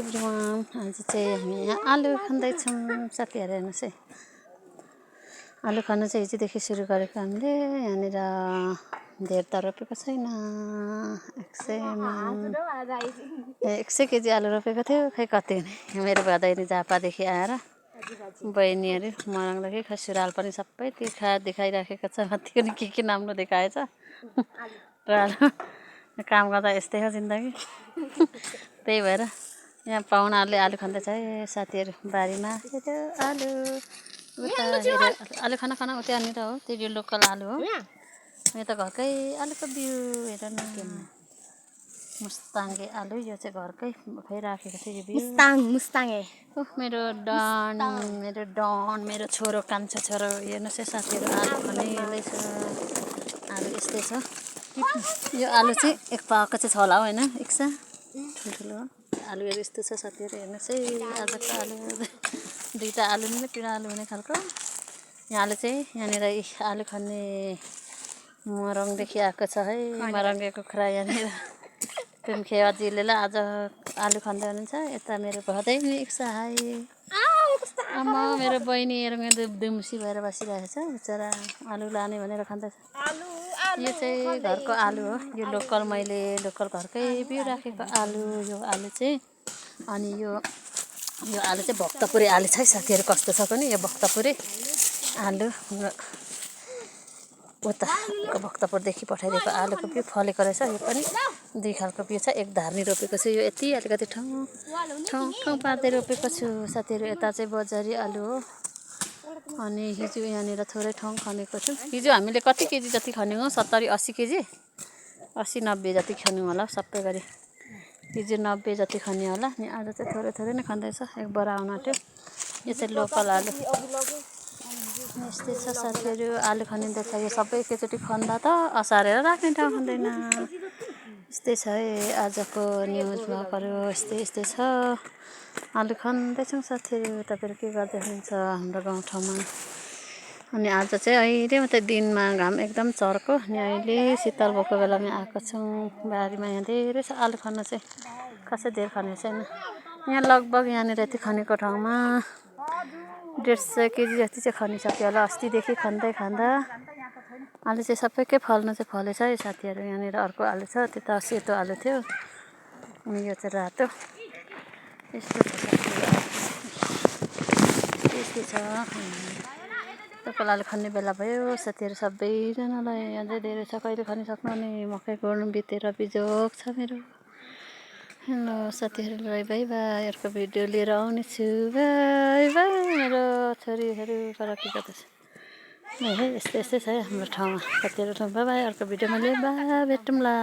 Everyone, आज चाहिँ हामी यहाँ आलु खाँदैछौँ साथीहरू। हेर्नुहोस् है, आलु खानु चाहिँ हिजोदेखि सुरु गरेको हामीले। यहाँनिर धेर त रोपेको छैन, 100 केजी आलु रोपेको थियो। खै कति हुने, मेरो भदैनी झापादेखि आएर बहिनीहरू मरङदेखि खै सुराल पनि सबै देखाइराखेको छ। त्यो नि के नाम्लो देखाएछ र काम गर्दा यस्तै हो जिन्दगी। त्यही भएर यहाँ पाहुनाहरूले आलु खाँदैछ है साथीहरू। बारीमा त्यो आलु उता आलु खाना उतानिर हो, त्यो लोकल आलु हो। यो त घरकै आलुको बिउ हेर न, मुस्ताङ्गे आलु। यो चाहिँ घरकै खै राखेको थियो यो बिउ। मुस्ताङ्गे मेरो डन मेरो छोरो, कान्छो छोरो। हेर्नुहोस् है साथीहरू, आलु खनिँदैछ। आलु यस्तै छ। यो आलु चाहिँ एक पावाको चाहिँ छ होला हो, होइन इक्सा ठुल्ठुलो आलुहरू यस्तो छ साथीहरू। हेर्नुहोस् है, आजको आलु दुईवटा आलु नै पिँडा आलु हुने खालको। यहाँ आलु चाहिँ यहाँनिर आलु खन्ने मरङदेखि आएको छ है। मरङ्गे कुखुरा यहाँनिर कुम्खेवाजीले आज आलु खाँदै हुनुहुन्छ। यता मेरो भदैनी इक्सा, हाई आमा। मेरो बहिनी दुम्सी भएर बसिरहेको छ बिचरा, आलु लाने भनेर खाँदैछ। यो चाहिँ घरको आलु हो, यो लोकल, मैले लोकल घरकै बिउ राखेको आलु। यो आलु चाहिँ अनि यो आलु चाहिँ भक्तपुरे आलु छ है साथीहरू। कस्तो छ पनि यो भक्तपुरे आलु, उता भक्तपुरदेखि पठाइदिएको आलुको बिउ फलेको रहेछ। यो पनि दुई खालको बिउ छ, एक धार्नी रोपेको छु। यो यति अलिकति ठाउँ पार्दै रोपेको छु साथीहरू। यता चाहिँ बजारी आलु हो। अनि हिजो यहाँनिर थोरै ठाउँ खनेको छु। हिजो हामीले कति केजी जति खन्यौँ? 70-80 केजी, 80-90 जति खन्यौँ होला सबै गरी। हिजो 90 जति खन्यो होला। अनि आज चाहिँ थोरै नै खन्दैछ, एक बरा आउन आँट्यो। यो चाहिँ लोकल आलु यस्तै छ साथीहरू। आलु खनिँदैछ। यो सबै एकैचोटि खन्दा त असारेर राख्ने ठाउँ हुँदैन। यस्तै छ है आजको न्युज भएकोहरू। यस्तै छ। आलु खन्दैछौँ साथीहरू। तपाईँहरू के गर्दै हुनुहुन्छ हाम्रो गाउँठाउँमा? अनि आज चाहिँ अहिले मात्रै दिनमा घाम एकदम चर्को। अनि अहिले शीतल भएको बेलामा आएको छौँ बारीमा। यहाँ धेरै छ आलु खन्नु चाहिँ, खासै धेर खनेको छैन। यहाँ लगभग यहाँनिर यति खनेको ठाउँमा 150 केजी जति चाहिँ खनिसक्यो होला अस्तिदेखि खाँदा। आलु चाहिँ सबैकै फल्नु चाहिँ फलेछ है साथीहरू। यहाँनिर अर्को आलु छ, त्यो त सेतो आलु थियो। अनि यो चाहिँ रातो। यस्तो छ यस्तै छ। लोकल आलु खन्ने बेला भयो साथीहरू। सबैजनालाई अझै धेरै छ, कहिले खनिसक्नु अनि मकै गोड्नु बितेर बिजोग छ मेरो। हेलो साथीहरू, बाई बाई। अर्को भिडियो लिएर आउनेछु। बाई बाई मेरो छोरीहरू पर के गर्दैछ है। यस्तै छ है हाम्रो ठाउँमा साथीहरू। By by. अर्को भिडियोमा भेटौँला।